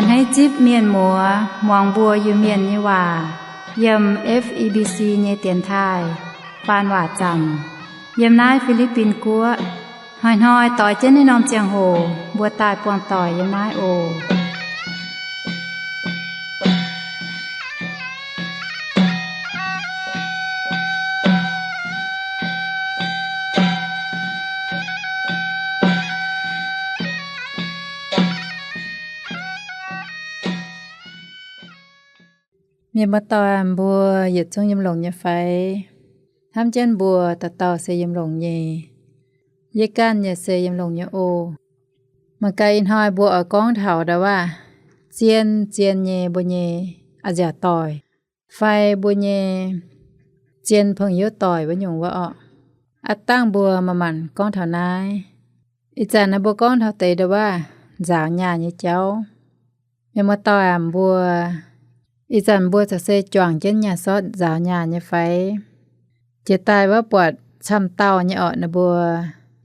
Hneiv zipv mienh muoz muangx mbuo Iu-Mienh nyei waac yiem F E B C nyei dienx taaih faan waac zanc yiem naaiv Fi^li^bin Guoqv. Hnoi-hnoi doix jienv naaiv norm ziangh hoc mbuo daaih buangh doic yiem naaiv oc. Mienh muoz-doic, mbuo yietc zungv yiem longx nyei fai? Hnamv jienv mbuo dauh dauh se yiem longx nyei. Yie ganh yaac se yiem longx nyei oc. Mangc gaax ih hnoi mbuo oix gorngv taux ndau waac zien-zien nyei mbuo nyei a'nziaauc doic fai mbuo nyei zien pong youv doic wuov nyungc wuov orqc. Aav dangh mbuo manc-manc gorngv taux naaiv. Ih zanc naaiv mbuo gorngv taux deix ndau waac nzaaux nyaah nyei jauv. Mienh muoz-doic aac, mbuo ih zanc mbuo corc se juangc jienv nyaah sortv nzaaux nyaah nyei fai? Jiex daaih wuov buatc camv dauh nyei orqc, ninh mbuo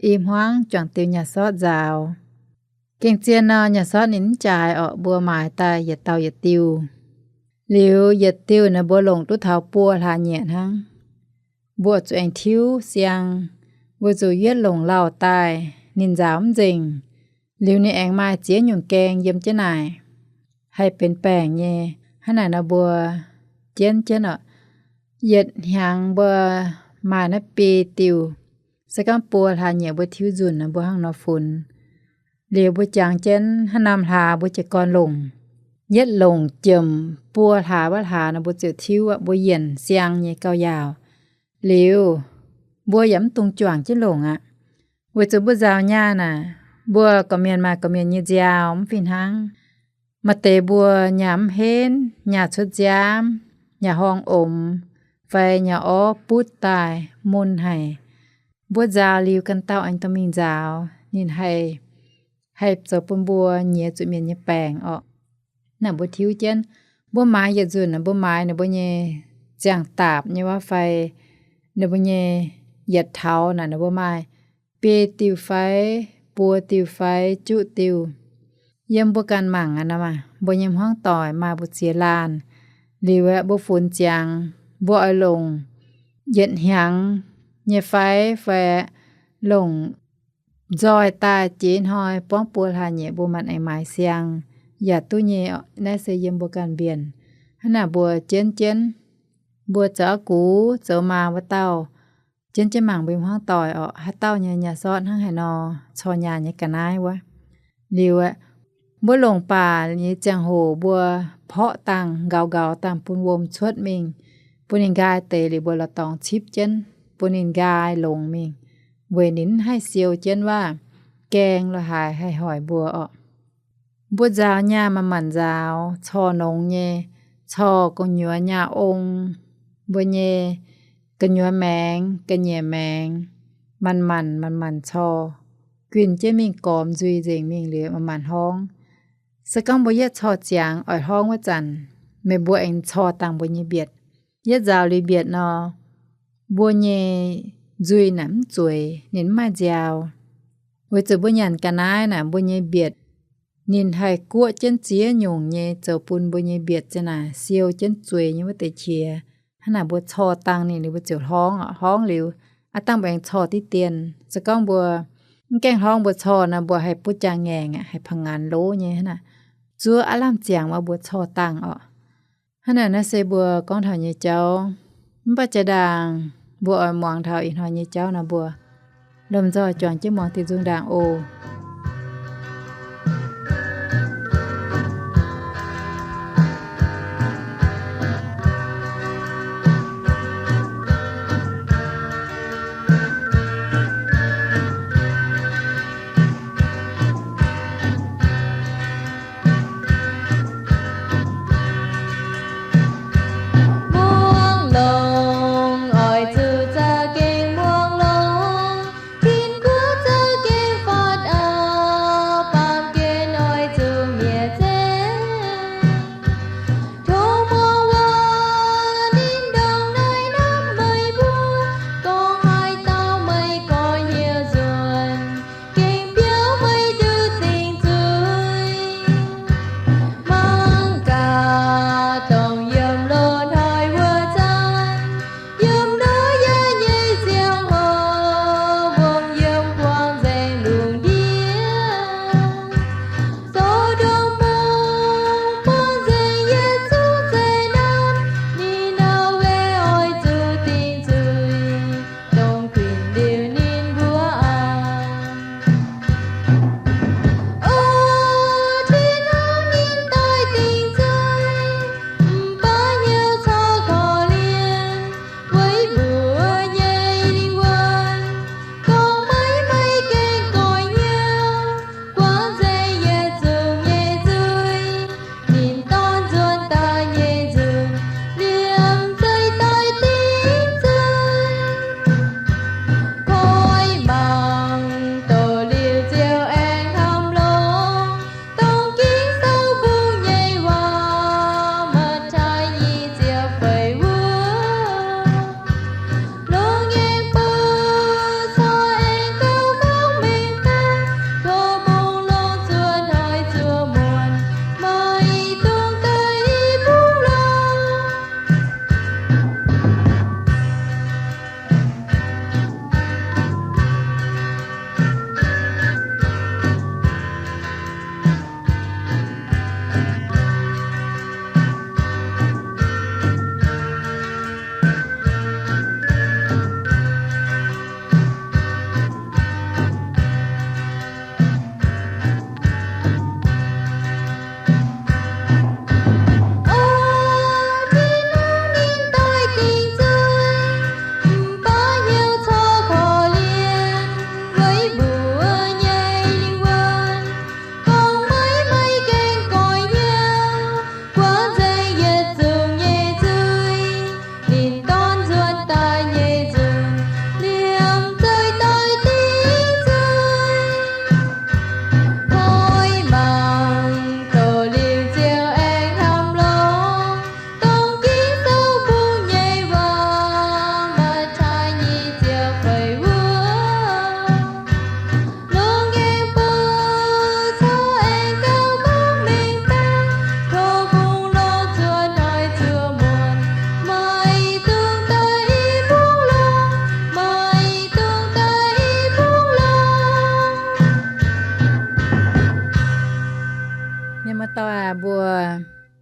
i hmuangv juangc diuh nyaah sortv nzaaux. Gengh zien nor, nyaah sortv ninh mv jaaix orqc, mbuo maaiz daaih yietc dauh yietc diuh. Liuz yietc diuh naaiv mbuo longc duqv taux buo hlaax nyieqc hnangv. Mbuo zuqc aengx tiuv siang, weic zuqc yietv longc lauh daaih ninh nzaaux mv nzengc. Liuz ninh aengx maaih ziex nyungc gaeng yiem jienv naaic, haih benx baengc nyei. Hnangv naaic nor mbuo jienv jienv orqc, yietc hnyangx mbuo maaih naaiv biei diuh. Se gorngv buo hlaax nyieqc mbuo tiuv nzunc nor mbuo hnangv nor funx. Liuz mbuo jangx jienv hnangv norm hlaax mbuo jiez gorn longc, yietv longc jiemc buo hlaax wuov hlaax nor mbuo ziouc tiuv aqv. Mbuo yienc siang nyei gauh yaauc. Liuz mbuo yaac mv dungx juangc jienv longc aqv. Weic zuqc mbuo nzaaux nyaah naaic, mbuo gorqv-mienh maaih gorqv-mienh nyei nziaaux mv fih hnangv. Maaih deix mbuo nyaah mv henv, nyaah cuotv nziaamv, nyaah horngh omx, fai nyaah orv butv daaih mun haic. Mbuo nzaaux liuz ganh dauh aengx dorh mingh nzaaux, ninh haih, haih zoux bun mbuo nyiex zuqc mienh nyei baengc orqc. Naaiv mbuo tiuv jienv, mbuo maaiz yietc nzunc naaic, mbuo maaiz ninh mbuo nyei ziangh daapc nyei wuov fai ninh mbuo nyei yietc taux naaic, ninh mbuo maaih biei diuh fai, buo diuh fai, juqv diuh. Yiem mbuo ganh mangc aqv nor maah, mbuo nyei hmuangv doic maaih mbu'ziex laanh. Liuz aeqv, mbuo funx ziangx, mbuo oix longc yietc hnyangx nyei fai, fai longc nzoih daaih jiex hnoi buangv buo hlaax nyieqc mbuo maanc aengx maaiz siang yaac duqv nyei. Naaiv se yiem mbuo ganh mbienc. Hnangv naaic mbuo jienv jienv, mbuo zoux aqv gux zoux maa wuov dauh, jienv jienv mangc mbuo hmuangv doic orqc, haaix dauh nyei nyaah sortv hnangv haaix nor, corc nyaah nyei ga'naaiv wuov. Liuz aeqv, mbuo longc baac nyei ziangh hoc mbuo porqv dangh nqaux nqaux dangh bun wuom cuotv mingh, bun ninh nqaai deix liuz mbuo la'dorngx cipv jienv, bun ninh nqaai longx mingh, weic ninh mv haih siou jienv waac gaeng la'haaix haih hoic mbuo orqc. Mbuo nzaaux nyaah maanc maanc nzaaux, corc nongx nyei, corc gu'nyuoz nyaah ong, mbuo nyei gu'nyuoz maengx, ga'nyiec maengx, maanc maanc maanc maanc corc, guinh jienv mingh gormx nzuih nzengc mingh liuz maanc maanc hnangv. Se gorngv mbuo yietv corc ziangx oix hnangv wuov zanc, meih mbuo aengx corc dangh mbuo nyei mbietc. Yietv nzaaux liuz mbietc nor, mbuo nyei nzuih naaic mv zueiz, ninh mv maaih nziaaux. Weic zuqc mbuo nyanc ga'naaiv naaic mbuo nyei mbietc, ninh haih guoqv jienv ziex nyungc nyei zoux bun mbuo nyei mbietc ziang naaic siou jienv zueiz nyei wuov deix qiex. Hnangv naaic mbuo corc dangh ninh liuz mbuo ziouc hnangv orqc. Hnangv liuz, aav dangh mbuo aengx corc diqv dien. Se gorngv mbuo mv gaengh hnangv mbuo corc nor, mbuo haih butv jaang ngaengc aqv, haih pa'nganx lov nyei hnangv naaic. Zuov aav lamh ziangx wuov mbuo corc dangh orqc. Hnangv naaic naaiv se mbuo gorngv taux nyei jauv. Mv baac jaa-ndaangc mbuo oix muangx taux ih hnoi nyei jauv nor, mbuo lomh nzoih juangc jienv muangx diuh nzung ndaangc oc. Muangx longx, oix zuqc za'gengh muangx longx. Tin-Guoqv za'gengh fatv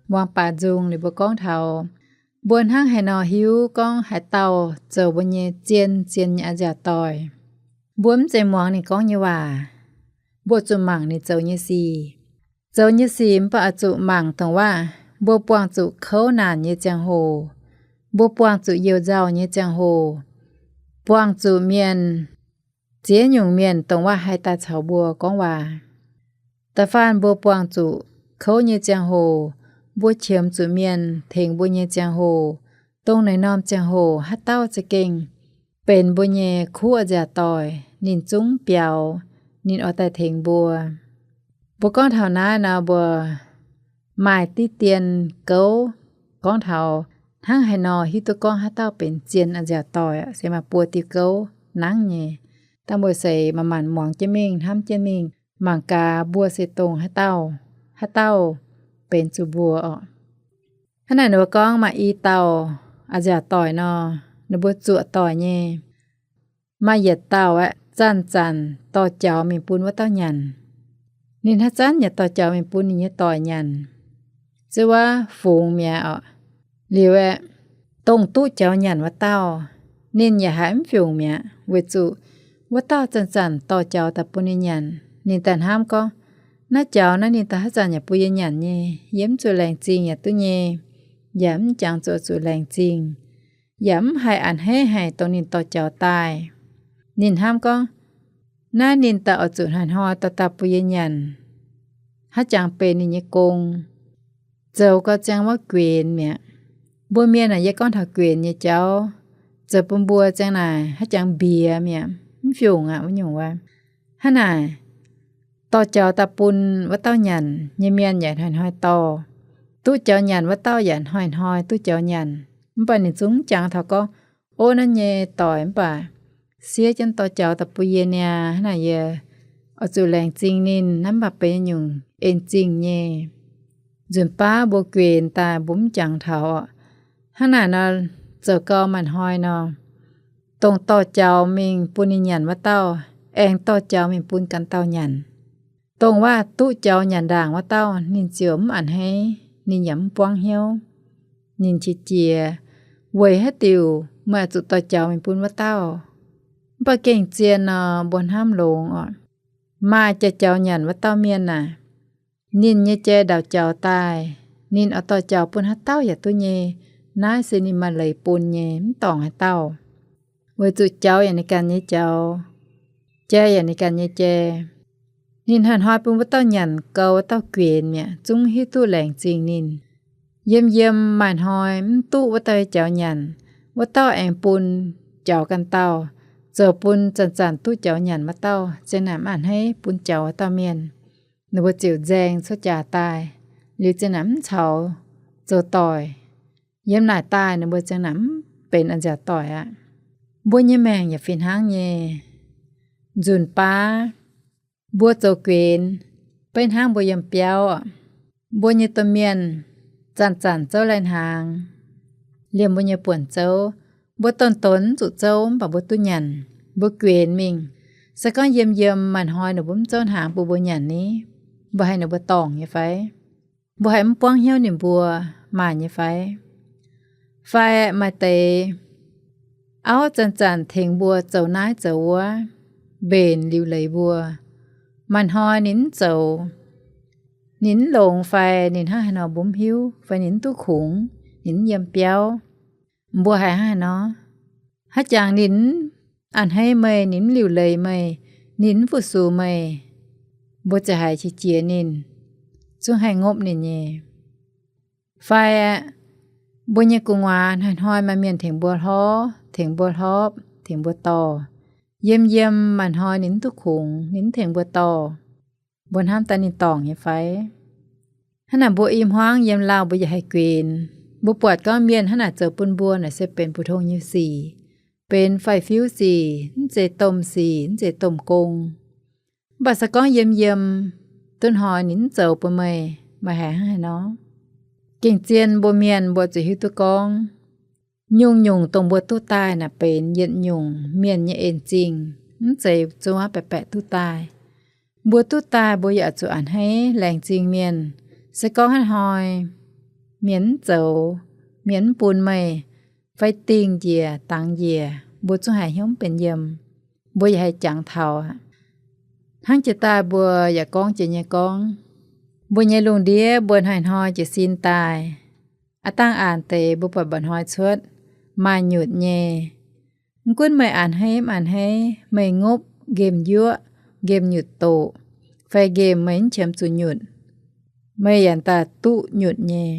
muangx baac nzung liuz mbuo gorngv taux, mbuo hnangv haaix nor hiuv gorngv haaix dauh zoux mbuo nyei zien, zien nyei a'nziaauc doic. Mbuo mv zeiz muangx ninh gorngv nyei waac. Mbuo zuqc mangc ninh zoux nyei sic. Zoux nyei sic mv baac oix zuqc mangc dongh waac mbuo buangh zuqc kouv naanc nyei ziangh hoc, mbuo buangh zuqc youh nzauh nyei ziangh hoc, buangh zuqc mienh, ziex nyungc mienh dongh waac haih daaih caux mbuo gorngv waac. Da'faanh mbuo buangh zuqc kouv nyei ziangh hoc, mbuo qiemx zuqc mienh tengx mbuo nyei ziangh hoc, dongh naaiv norm ziangh hoc haaix dauh za'gengh benx mbuo nyei kuv a'nziaauc doic, ninh zungv biaux, ninh oix daaih tengx mbuo. Mbuo gorngv taux naaiv nor, mbuo maaih diqv dien gouv gorngv taux hnangv haaix nor hiuv duqv gorngv haaix dauh benx zien a'nziaauc doic, se maaih buo diuh gouv nangv nyei. Dangh mbuo se manc-manc muangx jienv mingh, hnamv jienv mingh, mangc gaax mbuo se dongh haaix dauh, haaix dauh benx zuqc mbuo oc. Hnangv naaic ninh mbuo gorngv maaih i dauh a'nziaauc doic nor, ninh mbuo zuoqc doic nyei. Maaih yietc dauh aeqv, zanc-zanc dorh jaux mingh bun wuov dauh nyanc. Ninh haaix zanc yaac dorh jaux mingh bun ninh nyei doic nyanc, zuov wuov fungx mi'aqv oc. Liuz aeqv, dongh duqv jaux nyanc wuov dauh, ninh yaac haiz mv fungx mi'aqv, weic zuqc wuov dauh zanc-zanc dorh jaux daaih bun ninh nyanc. Ninh daaih hnamv gorngv, naaiv jaux naaiv ninh daaih haaix zanc yaac bun yie nyanc nyei, yie mv zuqc laengz zingh yaac duqv nyei, yaac mv jangx zuqc zuqc laengz zingh, yaac mv haih a'hneiv haic dongh ninh dorh jaux daaih. Ninh hnamv gorngv, naaiv ninh daaih oix zuqc hnoi-hnoi dorh daaih bun yie nyanc, haaix jangx benx ninh nyei gong. Zoux gau ziangh wuov guenx mi'aqv. Mbuo mienh aah, yie gorngv taux guenx nyei jauv, zoux bun mbuo ziang naaic haaix jangx mbiex mi'aqv, mv fungx aqv wuov nyungc wuov. Hnangv naaic, dorh jaux daaih bun wuov dauh nyanc nyei mienh yaac hnoi-hnoi dorh, duqv jaux nyanc wuov dauh yaac hnoi-hnoi duqv jaux nyanc. Mv baac ninh zungv jangx taux gorngv, ov, naaiv nyei doic mv baac siev jienv dorh jaux daaih bun yie niaa, hnangv naaic yie oix zuqc laengz zingh ninh, naaiv mv baac benx nyungc en zingh nyei. Nzunc baav mbuo guenx daaih mbuo mv jangx taux oc. Hnangv naaic nor, zoux gau maaih hnoi nor, dongh dorh jaux mingh bun ninh nyanc wuov dauh, aengx dorh jaux mingh bun ganh dauh nyanc. Dongh waac duqv jaux nyanc ndaangc wuov dauh, ninh ziouc mv a'hneiv, ninh yaac mv buangv hnyouv. Ninh qiex jiez, weic haaix diuc meih zuqc dorh jaux mingh bun wuov dauh? Mv baac gengh zien nor, mbuo hnamv longx oc. Maaih jai-jaux nyanc wuov dauh mienh naaic, ninh nyei jai ndau-jaux daaih, ninh oix dorh jaux bun haaix dauh yaac duqv nyei. Naaiv se ninh maaih leiz bun nyei, mv dorngc haaix dauh. Weic zuqc jaux yaac ninh ganh nyei jaux, jai yaac ninh ganh nyei jai. Ninh hnoi-hnoi bun wuov dauh nyanc gau, wuov dauh guenx mi'aqv, zungv hiuv duqv laengz zingh ninh. Yiem yiem maaih hnoi mv duqv wuov dauh jaux nyanc, wuov dauh aengx bun jaux ganh dauh, zoux bun zanc-zanc duqv jaux nyanc wuov dauh ziang naaic mv a'hneiv bun jaux wuov dauh mienh. Ninh mbuo ziouc nzaeng cuotv jaax daaih, liuz ziang naaic mv caux zoux doic. Yiem naaic daaih ninh mbuo ziang naaic mv benx a'nziaauc doic aqv. Mbuo nyei maengc yaac fih hnangv nyei. Nzunc baav mbuo zoux guenx, beiv hnangv mbuo yiem biauv, mbuo nyei domh mienh zanc-zanc zouv lai-hnaangx, liemh mbuo nyei buonc zouv. Mbuo donx-donx mv zuqc zouv mv baac mbuo duqv nyanc, mbuo guenx mingh. Se gorngv yiem yiem maaih hnoi ninh mbuo mv zouv hnaangx bun mbuo nyanc ni, mbuo haiz ninh mbuo dorngc nyei fai? Mbuo haiz mv buangv hnyouv ninh mbuo maaih nyei fai? Fai maaih deix auv zanc-zanc tengx mbuo zoux naaiv zoux wuov, mbenc liuc leiz mbuo, maaih hnoi ninh mv zoux, ninh mv longx fai ninh hnangv haaix nor mbuo mv hiuv, fai ninh mv duqv kungx, ninh mv yiem biauv, mbuo haiz hnangv haaix nor? Haaix jangx ninh mv a'hneiv meih, ninh mv liuc leiz meih, ninh mv fu-sux meih, mbuo ziouc haiz qiex jiez ninh, zungv haih ngopv ninh nyei. Fai mbuo nyei gu'nguaaz hnoi-hnoi maaih mienh tengx mbuo hlorv, tengx mbuo hlorpv, tengx mbuo dorh. Yiem yiem maaih hnoi ninh mv duqv kungx, ninh mv tengx mbuo dorh, mbuo hnamv daaih ninh dorngc nyei fai? Hnangv naaic mbuo i hmuangv yiem lauh mbuo yaac haih guenx. Mbuo buatc gorngv mienh hnangv naaic zoux bun mbuo naaic se benx mbu'tong nyei sic, benx faix-fiuv sic, mv zeiz domh sic, mv zeiz domh gong. Mv baac se gorngv yiem yiem duqv hnoi ninh mv zoux bun meih, meih haiz hnangv haaix nor? Gengh zien mbuo mienh mbuo zuqc hiuv duqv gorngv, nyungc-nyungc dongh mbuo duqv daaih naaic benx yietc nyungc mienh nyei en-zingh, mv zeiz zuov baeqc baeqc duqv daaih. Mbuo duqv daaih mbuo yaac zuqc a'hneiv laengz zingh mienh. Se gorngv hnangv hnoi mienh mv zoux, mienh mv bun meih, fai dingh njiec, dangx njiec, mbuo zungv haiz hnyouv mv benx yiem. Mbuo yaac haih jangx taux aqv. Hnangv jiex daaih mbuo yaac gorngv jiex nyei gorngv, mbuo nyei lungh ndiev mbuo hnoi-hnoi jiez sin daaih, aav dangh aanx deix mbuo buatc mba'hnoi cuotv maaih nyutc nyei. Mv gunv meih a'hneiv mv a'hneiv, meih ngopv nqemh njuoqv, nqemh nyutc doqc, fai nqemh meih mv qiemx zuqc nyutc, meih yaac daaih duqv nyutc nyei.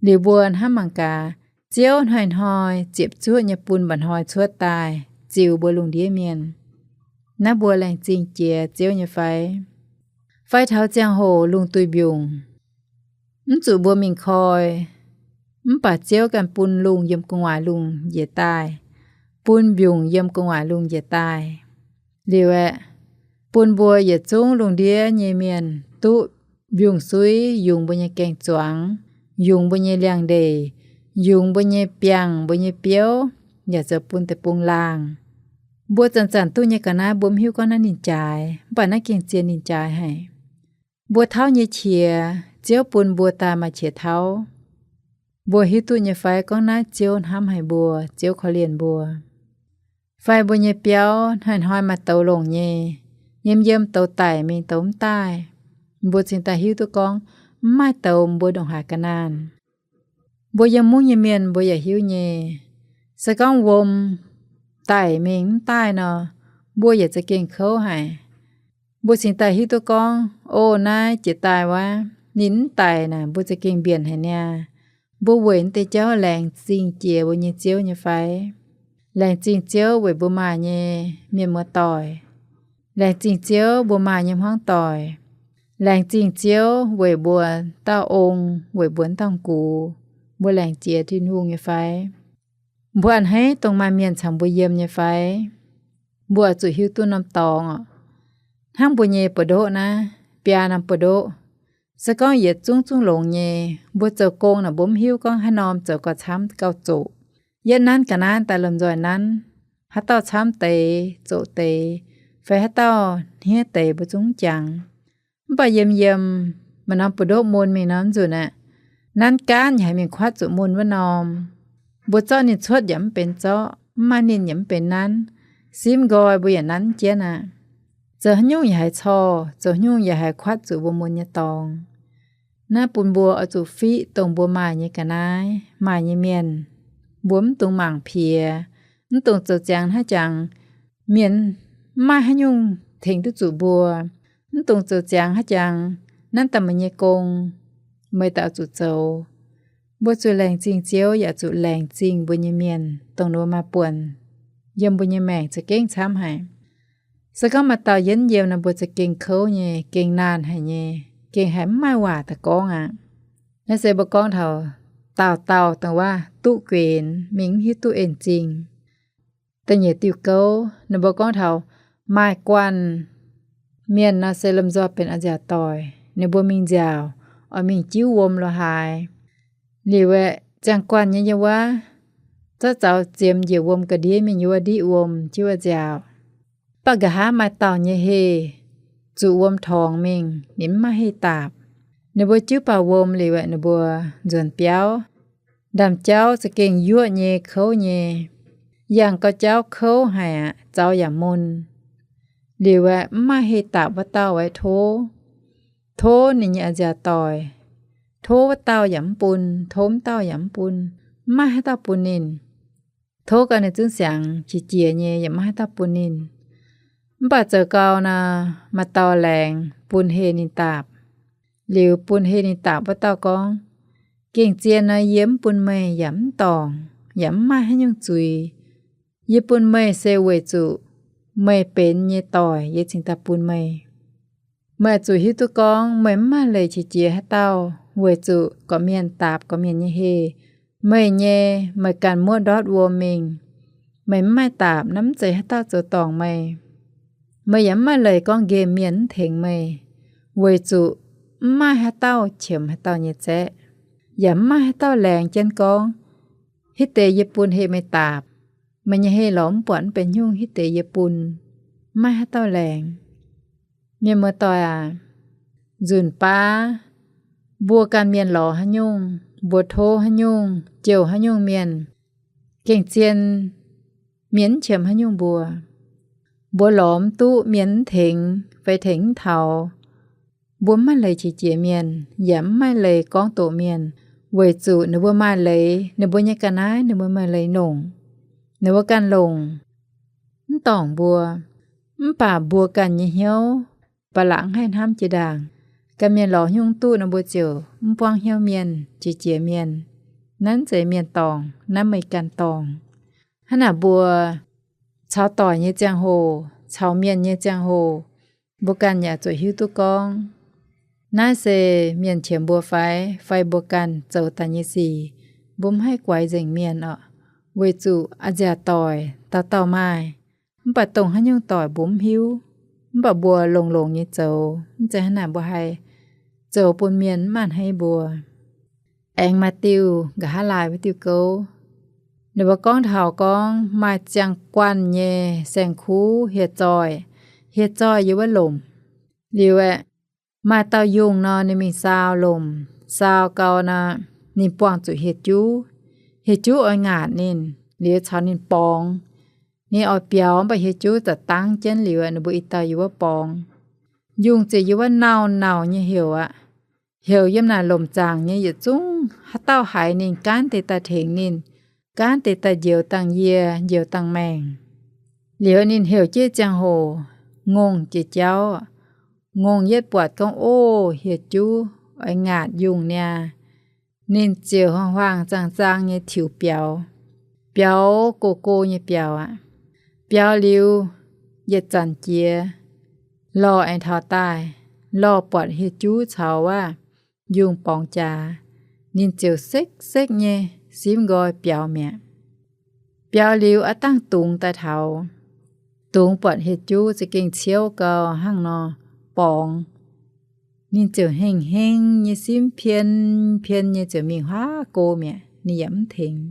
Liuz mbuo hnamv mangc gaax, Ziouv hnoi-hnoi ziepc zuoqv nyei bun mba'hnoi cuotv daaih ziux mbuo lungh ndiev mienh. Naaiv mbuo laengz zingh jiex Ziouv nyei fai? Fai taux ziangh hoc lungh duih mbiungc, mv zuqc mbuo mingh koi, mv baac Ziouv ganh bun lungh yiem gu'nguaaic lungh njiec daaih, bun mbiungc yiem gu'nguaaic lungh njiec daaih. Liuz aeqv, bun mbuo yietc zungv lungh ndiev nyei mienh duqv mbiungc-suiv yungz mbuo nyei gaeng-zuangx, yungz mbuo nyei liangx-ndeic, yungz mbuo nyei biangh, mbuo nyei biouv, yaac zoux bun deic-bung laangh. Mbuo zanc-zanc duqv nyei ga'naaiv mbuo mv hiuv gorngv naaiv ninh jaaix, mv baac naaiv gengh zien ninh jaaix haic. Mbuo tauv nyei qiex, Ziouv bun mbuo daaih maaih qiex tauv. Mbuo hiuv duqv nyei fai gorngv naaiv Ziouv hnamv haic mbuo, Ziouv korv-lienh mbuo? Fai mbuo nyei biauv hnoi-hnoi maaih douz longc nyei, yiem yiem douz daic mingh douz mv daaih, mbuo cingx daaih hiuv duqv gorngv mv maaih douz mbuo ndongc haaix ga'naanh. Mbuo yiem mungv nyei mienh mbuo yaac hiuv nyei, se gorngv wuom daic mingh mv daaih nor, mbuo yaac za'gengh kouv haic. Mbuo cingx daaih hiuv duqv gorngv, o, naaiv jiex daaih wuov, ninh mv daic naaic, mbuo za'gengh mbienc haic niaa. Mbuo weic naaiv deix jauv laengz zingh jiex mbuo nyei Ziouv nyei fai? Laengz zingh Ziouv weic mbuo maaih nyei mienh muoz-doic. Laengz zingh Ziouv mbuo maaih nyei hmuangv doic. Laengz zingh Ziouv weic mbuo dauh ong, weic mbuo dauh gux. Mbuo laengz jiex Tin-Hungh nyei fai? Mbuo a'hneiv dongh maaih mienh caux mbuo yiem nyei fai? Mbuo oix zuqc hiuv duqv norm dorngx oc. Hnangv mbuo nyei buoz-ndoqv naaiv, biaa norm buoz-ndoqv, se gorngv yietc zungv zungv longx nyei, mbuo zoux gong naaic mbuo mv hiuv gorngv haaix norm zoux gauh camv gauh zoqc. Yietv nanv ga'naaiv daaih lomh nzoih nanv, haaix dauh camv deix, zoqc deix, fai haaix dauh hniev deix mbuo zungv mv jangx. Mv baac yiem yiem, maaih norm buoz-ndoqv mun mingh norm nzunc aeqv, nanv gaanv yaac haiz mingh kuatv zuqc mun wuov norm. Mbuo zorqv ninh cuotv yaac mv benx zorqv, mv maaih ninh yaac mv benx nanv. Simv nqoi mbuo yaac nanv jienv aqv. Zoux haaix nyungc yaac haiz corc, zoux haaix nyungc yaac haiz kuatv zuqc mbuo mun nyei dorngx. Naaiv bun mbuo oix zuqc fiqv dongh mbuo maaih nyei ga'naaiv, maaih nyei mienh. Mbuo mv dungx mangc piex, mv dungx zoux ziangx hnangv jangx mienh mv maaih haaix nyungc tengx duqv zuqc mbuo. Mv dungx zoux ziangx hnangv jangx nanv daaih meih nyei gong, meih daaih oix zuqc zoux. Mbuo zuqc laengz zingh Ziouv yaac zuqc laengz zingh mbuo nyei mienh, dongh ninh mbuo maaih buonc yiem mbuo nyei maengc za'gengh camv haic. Se gorngv maaih dauh yienv yiem nor, mbuo za'gengh kouv nyei, gengh naanh haic nyei, gengh haiz mv maaih waac daaih gorngv aqv. Naaiv se mbuo gorngv taux dauh dauh dongh waac duqv guenx mingh mv hiuv duqv en-zingh. Da'nyeic diuh gouv ninh mbuo gorngv taux maaih guanh mienh nor se lomh nzoih benx a'nziaauc doic, ninh mbuo mingh nziaauc, oix mingh jiuv wuom lo haaix. Liuz aeqv, ziangh guanh nyei yiem wuov zorqv zaux ziemx njiec wuom ga'ndiev mingh yiem wuov ndiqv wuom jiuv a'nziaauc. Mv baac nqa'haav maaih dauh nyei heh zuqc wuom torngx mingh, ninh mv maaih heh daapc. Ninh mbuo jiuv baac wuom liuz aeqv, ninh mbuo nzuonx biauv. Ndaamv-jauv za'gengh yuoqv nyei, kouv nyei. Yangh gauh jauv kouv haic aqv, zaux yaac mun. Liuz aeqv, mv maaih heh daapc wuov dauh aeqv, tov, tov ninh nyei a'nziaauc doic, tov wuov dauh yaac mv bun, tov wuov dauh yaac mv bun, mv maaih haaix dauh bun ninh. Tov gau ninh zungv siangx qiex jiez nyei, yaac mv maaih haaix dauh bun ninh. Mv baac zoux gau nor, maaih dauh laengz bun heh ninh daapc. Liuz bun heh ninh daapc wuov dauh gorngv, gengh zien nor, yie mv bun meih yaac mv dorngc, yaac mv maaih haaix nyungc zuiz. Yie bun meih se weic zuqc meih benx nyei doic, yie cingx daaih bun meih. Meih oix zuqc hiuv duqv gorngv meih mv maaih leiz qiex jiez haaix dauh weic zuqc gorqv-mienh daapc gorqv-mienh nyei heh. Meih nyei, meih ganh muoqv ndortv wuom mingh. Meih mv maaih daapc, naaiv mv zeiz haaix dauh zoux dorngc meih. Meih yaac mv maaih leiz gorngv nqemh mienh mv tengx meih, weic zuqc mv maaih haaix dauh qiemx haaix dauh nyei zaeqv, yaac mv maaih haaix dauh laengz jienv gorngv, hitv deix yie bun heh meih daapc, meih nyei heh lorz mv buatc mv benx haaix nyungc, hitv deix yie bun. Mv maaih haaix dauh laengz. Mienh muoz-doic aac, nzunc baav mbuo ganh mienh lorz haaix nyungc, Mbuo tov haaix nyungc, jouh haaix nyungc mienh, gengh zien, mienh mv qiemx haaix nyungc mbuo. Mbuo lorz mv duqv, mienh mv tengx fai tengx mv taux, mbuo mv maaih leiz qiex jiez mienh, yaac mv maaih leiz gorngv doqc mienh, weic zuqc ninh mbuo maaih leiz ninh mbuo nyei ga'naaiv, ninh mbuo maaih leiz longc, ninh mbuo ganh longc, mv dorngc mbuo. Mv baac mbuo ganh nyei hnyouv ba'laqc haih hnamv jiex ndaangc. Ganh mienh lorz haaix nyungc duqv nor, mbuo ziouc mv buangv hnyouv mienh, qiex jiez mienh. Naaiv mv zeiz mienh dorngc, naaiv meih ganh dorngc. Hnangv naaic mbuo caux doic nyei ziangh hoc, caux mienh nyei ziangh hoc, mbuo ganh yaac zuqc hiuv duqv gorngv, naaiv se mienh qiemx mbuo fai, fai mbuo ganh zoux daaih nyei sic. Mbuo mv haih guaix nzengc mienh orqc, weic zuqc a'nziaauc doic dauh dauh maaih, mv baac dongh haaix nyungc doic mbuo mv hiuv. Mv baac mbuo longx-longx nyei zoux, mv zeiz hnangv naaic mbuo haih zoux bun mienh mv a'hneiv mbuo. Aengx maaih diuh nqa'haav laai wuov diuh gouv, ninh mbuo gorngv taux gorngv maaih ziangh guanh nyei saeng-kuv hieh zoih, hieh zoih yiem wuov lomc. Liuz aeqv, maaih dauh yungh nor, ninh mingh saau lomc, saau gau nor, ninh buangh zuqc hieh juv. Hieh juv oix ngaatc ninh, liuz caux ninh borngz. Ninh oix biaux, mv baac hieh juv za'dangv jienv liuz, ninh mbuo i dauh yiem wuov borngz. Yungh ziouc yiem wuov nauc-nauc nyei heuc aqv. Heuc yiem naaic lomc zaangc nyei yietc zungv haaix dauh haiz ninh, gaanv deix daaih tengx ninh, gaanv deix daaih njoux dangh yie, njoux dangh maengc. Liuz ninh heuc jienv ziangh hoc, ngongh jiex jauv, ngongh yietv buatc gorngv, ov, hieh juv oix ngaatc yungh niaa. Ninh ziouc huaang-huaang zaang-zaang nyei tiux biaux. Biaux go-go nyei biaux aqv. Biaux liuz, yietc zanc jiex, lorh aengx taux daaih, lorh buatc hieh juv caux wuov yungh borngz jaax, ninh ziouc sekv-sekv nyei simv nqoi biaux mi'aqv. Biaux liuz aqv, dangh dungz daaih taux. Dungz buatc hieh juv za'gengh ciouv gau hnangv nor borngz. Ninh ziouc hengh-heng nyei simv pien-pien nyei ziouc mingh huaav go mi'aqv, ninh yaac mv tengx.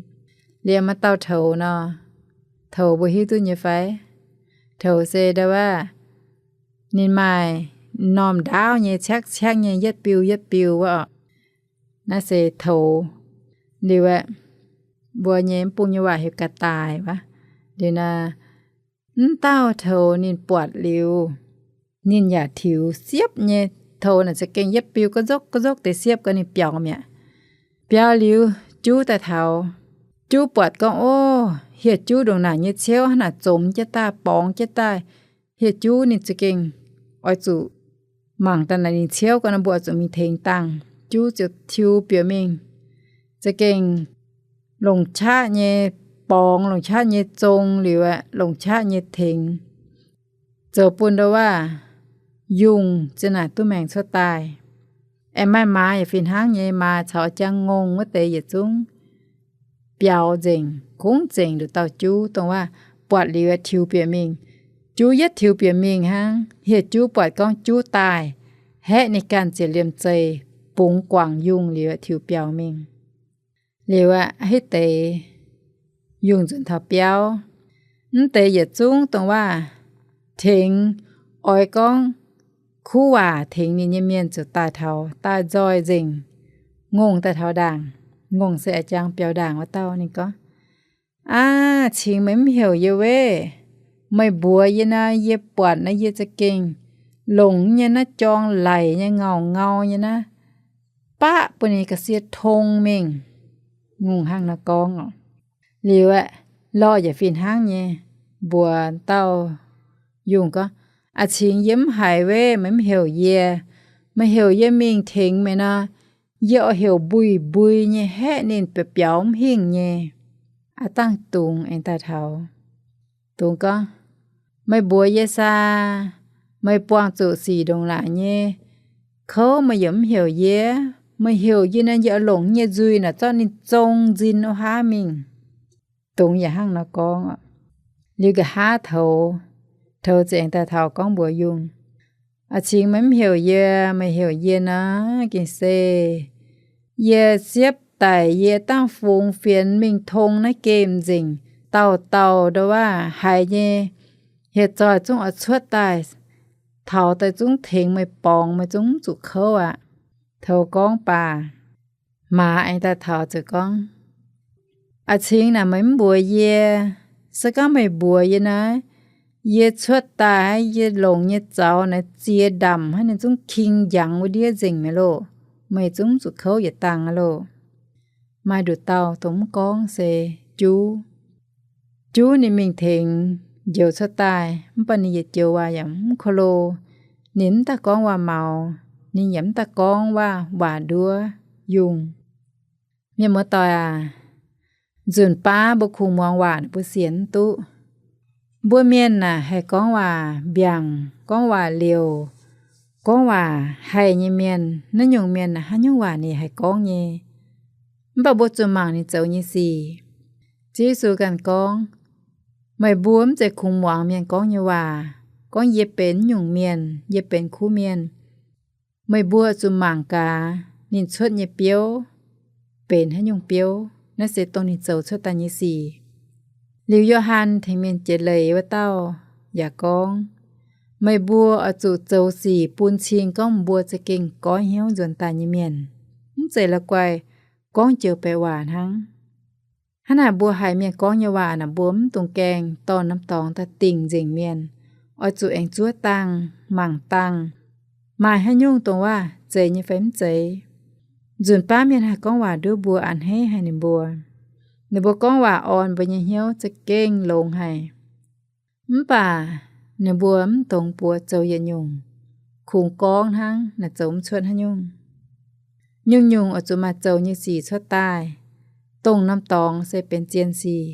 Liemh maaih dauh toux nor, toux mbuo hiuv duqv nyei fai? Toux se ndau wuov, ninh maaih m'normh ndaauv nyei, ciaqv-ciaqv nyei, yietv biu yietv biu wuov orqc. Naaiv se toux. Liuz aeqv, mbuo nyei mv bung nyei waac heuc ga'daic wuov. Liuz naaic, mv dauh toux ninh buatc liuz, ninh yaac tiux siepv nyei. Toux naaic za'gengh yietv biu ga'nzogv ga'nzogv deix siepv gau ninh biaux mi'aqv. Biaux liuz juv daaih taux. Juv buatc gorngv, ov, hieh juv ndongc naaic nyei ciouv hnangv naaic zomx jienv daaih, borngz jienv daaih. Hieh juv ninh za'gengh oix zuqc mangc daaih naaic ninh ciouv gau nor, mbuo oix zuqc mingh tengx dangh. Juv ziouc tiux bieqc mingh, za'gengh longc qaqv nyei borngz, longc qaqv nyei zong liuz aeqv, longc qaqv nyei tengx, zoux bun ndau wuov yungh zinh naaic duqv maengc cuotv daaih. Aengx maaih maaz yaac fih hnangv nyei, maaz caux jangx ngongh wuov deix yietc zungv biaux nzengc, kungx zengc nduqc dauh juv, dongh wuov buatc liuz tiux bieqc mingh. Juv yietv tiux bieqc mingh hnangv, hieh juv buatc gorngv juv daaih, haeqv ninh ganh ziepc liemh zeih, bungx guangc yungh liuz tiux biaux mingh. Liuz aqv, hitv deix yungh nzunc taux biauv. Mv deix yietc zungv dongh wuov tengx, oix gorngv kuv waac tengx ninh nyei mienh ziouc daaih taux, daaih nzoih nzengc. Ngongh daaih taux ndaangc. Ngongh se a'jang biaux ndaangc wuov dauh. Ninh gorngv, aav, cingx meih mv heuc yie wuov. Meih mbuox yie naaic, yie buatc naaic, yie za'gengh longc nyei naaiv jorng laic nyei, ngauh ngau nyei naaiv, baqv bun ninh ga'sie tong mingh. Ngongh hnangv nor gorngv oc. Liuz aeqv, lorh yaac fih hnangv nyei mbuox dauh yungh gorngv, aav, cingx yie mv haiz wuov, meih mv heuc yie. Meih heuc yie mingh tengx meih nor, yie oix heuc mbui mbui nyei haeqv ninh biaux biaux mv hingh nyei. Aav, dangh dungz aengx daaih taux. Dungz gorngv, meih mbuox yie saah, meih buangh zuqc sic ndongc naaic nyei kouv meih yaac mv heuc yie. Meih heuc yie nor, yie oix longc nyei nzuih naaic zorqv ninh zong nzin wuov haav mingh. Dungz yaac hnangv nor gorngv oc. Liuz nqa'haav toux, toux ziouc aengx daaih taux gorngv mbuox yungh, aav, cingx meih mv heuc yie. Meih heuc yie nor, gengh se yie siepv daic, yie dangh fungx fienx mingh tong naaiv gemh nzengc, dauh dauh ndau wuov haiz nyei hieh zoih zungv oix cuotv daaih, taux daaih zungv tengx meih borngz, meih zungv mv zuqc kouv aqv. Toux gorngv baac Maaz aengx daaih taux ziouc gorngv, A'cingx naaic meih mv mbuox yie. Se gorngv meih mbuox yie naaiv, yie cuotv daaih, yie longc nyei zaux naaiv ziex ndamc hnangv, ninh zungv king njangx wuov ndiev nzengc mi'aqv loh. Meih zungv mv zuqc kouv yietc dangh aqv loh. Maaih nduqc dauh dongh mv gorngv se juv. Juv ninh mingh tengx njoux cuotv daaih, mv baac ninh yietc joux waac yaac mv ko lo. Ninh mv daaih gorngv waac-maux, ninh yaac mv daaih gorngv waac-waac nduov yungh. Mienh muoz-doic aac, nzunc baav mbuo kungx muangx waac, mbuo sienx mv duqv. Mbuo mienh naaic haih gorngv waac mbiaangc, gorngv waac liouc, gorngv waac haih nyei mienh. Naaiv nyungc mienh naaic haaix nyungc waac ninh haih gorngv nyei. Mv baac mbuo zuqc mangc ninh zoux nyei sic. Ziouv Yesu ganh gorngv, Meih mbuo mv zeiz kungx muangx mienh gorngv nyei waac, gorngv yie benx nyungc mienh, yie benx kuv mienh. Meih mbuo zuqc mangc gaax ninh cuotv nyei biouv benx haaix nyungc biouv. Naaiv se dongh ninh zoux cuotv daaih nyei sic. Liuz Yo^han tengx mienh jiex leiz wuov dauh yaac gorngv, Meih mbuo oix zuqc zoux sic bun cing gorngv mbuo za'gengh goiv hnyouv nzuonx daaih nyei mienh, mv zeiz la'guaih gorngv joux baeqc waac hnangv. Hnangv naaic mbuo haiz mienh gorngv nyei waac naaic, mbuo mv dungx gaengh dorh norm dorngx daaih dingc nzengc mienh. Oix zuqc aengx zuov dangh, mangc dangh, maaih haaix nyungc dongh waac zeiz nyei fai mv zeiz. Nzunc baav mienh haih gorngv waac nduov mbuo, a'hneiv haic ninh mbuo. Ninh mbuo gorngv waac orn mbuo nyei hnyouv za'gengh longx haic. Mv baac ninh mbuo mv dungx buoz zoux yietc nyungc, kungx gorngv hnangv, naaic zoux mv cuotv haaix nyungc. Nyungc-nyungc oix zuqc maaih zoux nyei sic cuotv daaih, dongh norm dorngx se benx zien sic.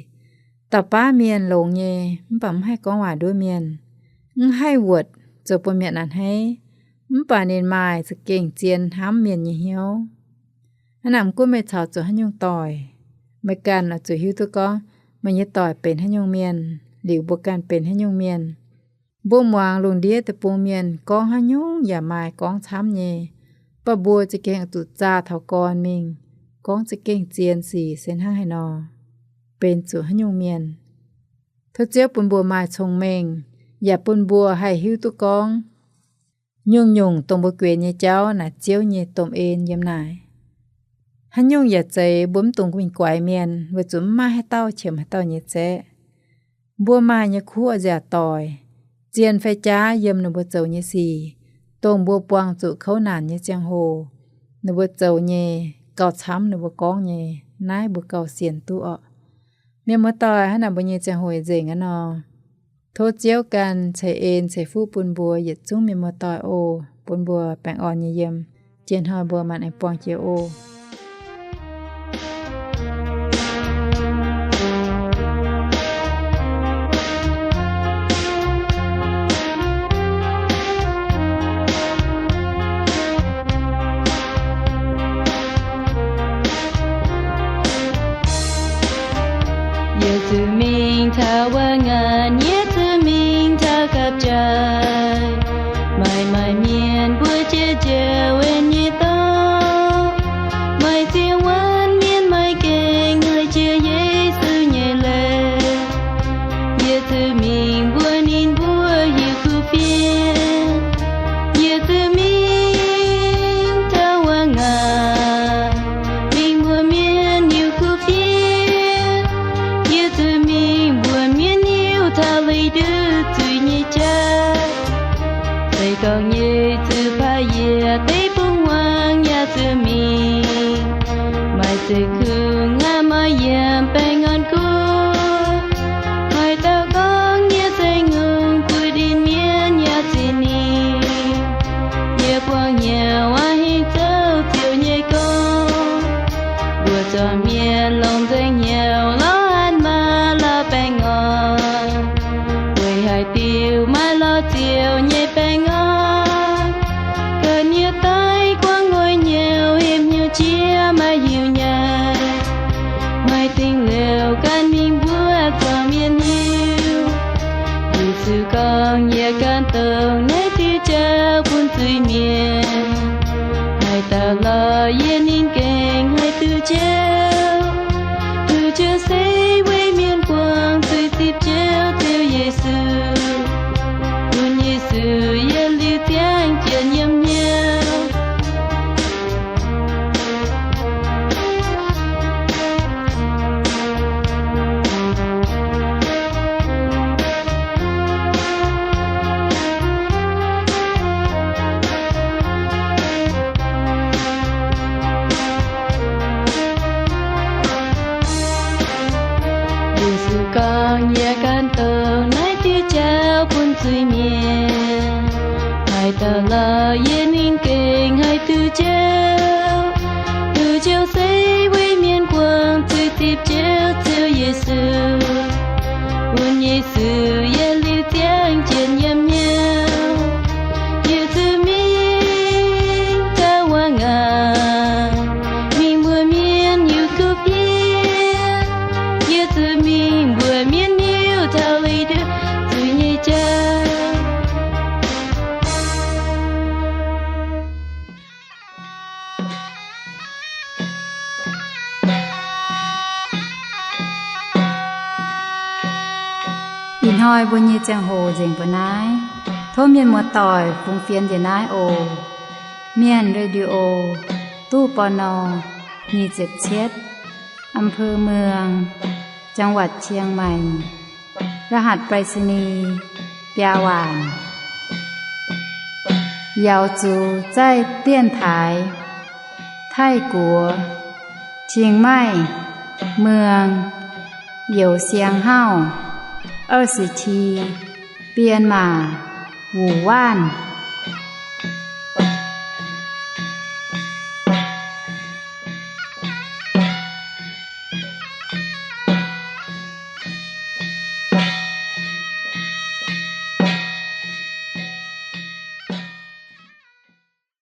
Dauh baav mienh longx nyei, mv baac mv haih gorngv waac nduov mienh, mv haih wuotc zoux bun mienh a'hneiv, mv baac ninh maaih za'gengh zien hnamv mienh nyei hnyouv. Hnangv naaic mv gunv meih caux zuqc haaix nyungc doic, meih ganh oix zuqc hiuv duqv gorngv meih nyei doic benx haaix nyungc mienh, liuz mbuo ganh benx haaix nyungc mienh. Mbuo muangx lungh ndiev deic-bung mienh gorngv haaix nyungc yaac maaih gorngv camv nyei, mv baac mbuo za'gengh oix zuqc zaah taux gorn mingh gorngv za'gengh zien sic se hnangv haaix nor, benx zuqc haaix nyungc mienh. Tov Ziouv bun mbuo maaih cong-mengh, yaac bun mbuo haih hiuv duqv gorngv nyungc-nyungc dongh mbuo guenx nyei jauv naaic Ziouv nyei domh en yiem naaic. Haaix nyungc yaac zeiz, mbuo mv dungx mingh guaix mienh, weic zuqc mv maaih haaix dauh qiemx haaix dauh nyei zaeqv. Mbuo maaih nyei kuv oix nziaauc doic, zien fai jaav yiem ninh mbuo zoux nyei sic, dongh mbuo buangh zuqc kouv naanc nyei ziangh hoc, ninh mbuo zoux nyei gauh camv ninh mbuo gorngv nyei. Naaiv mbuo gauh sienx duqv orqc. Mienh muoz-doic, hnangv naaic mbuo nyei ziangh hoc nzengc aqv nor. Tov Ziouv ganh ceix en ceix fuqv bun mbuo yietc zungv mienh muoz-doic oc, bun mbuo baengh orn nyei yiem. Jiex hnoi mbuo maanc aengx buangh jiex oc. Yie zuqc mingh taux wuov ngaanc, yie zuqc mingh taux gapv jaaix. Maaih maaih mienh mbuo jiex njoux en nyei dorngx. Maaih ziex wuonv mienh maiv gaengh haih jiex Yesu nyei leiz. Yie zuqc mingh mbuox ninh mbuo hiuv duqv fienx. Yie zuqc mingh taux wuov ngaanc, mingh mbuox mienh hiuv duqv fienx. Yie zuqc mingh mbuox mienh hiuv taux leiz nduov zuiz nyei jauv. Se gorngv Yesu paav yie, deic-bung-huaang yaac zuqc mingh. Maaih zeix kungx aqv, maaih yiem baengh orn guoqv. Haaix dauh gorngv yie se ngongh, buoz-ndin mienh yaac zeix ninh. Yie buangh hnyouv aqv, hingh zouv Ziouv nyei gong. Mbuo zuangx mienh longc nzengc hnyouv lorz an maah lorz baengh orn. Weic haaix diuc maiv lorz Ziouv nyei baengh orn? Ga'naaiv daaih guangc nqoi hnyouv, hepc hnyouv jiex maiv hiuv nyei. Maaih dingc liouc ganh mingh mbuox zuangx mienh hiuv. Yesu gorngv, yie ganh dongh naaiv diuh jauv bun zuiz-mienh. Haaix dauh lorz yie, ninh gengh haih duqv Ziouv. Yaac gan douc naaiv diuh jauv bun zuiz-mienh. Haaix dauh lauh yie mingh gengh haih duqv jauv. Duqv jauv se weic mienh buangh zuiz zipv jauv Ziouv Yesu. Bun Yesu yietc liuz ziangh jienv yiem nyei. Yie zuqc mingh taux wuov ngaanc, mingh mbuox mienh Yesu gux fiev. Yie zuqc mingh mbuox mienh hiuv taux leiz ndutv zuiz nyei jauv. Ih hnoi mbuo nyei ziangh hoc nzengc mbuo naaiv. Tov mienh muoz-doic fungx fienx njiec naaiv oc. Mienh Radio, ตู้ ปณ. nyic ziepc cietv, อำเภอเมือง จังหวัดเชียงใหม่ รหัสไปรษณีย์ biaa waanc. Yaux zuqc zaih dienx taaix Taiv Guoqv, Chiang Mai, Muang, Youz Siang Hauv, 二十七, Bienh Maac, Wuc Waanv.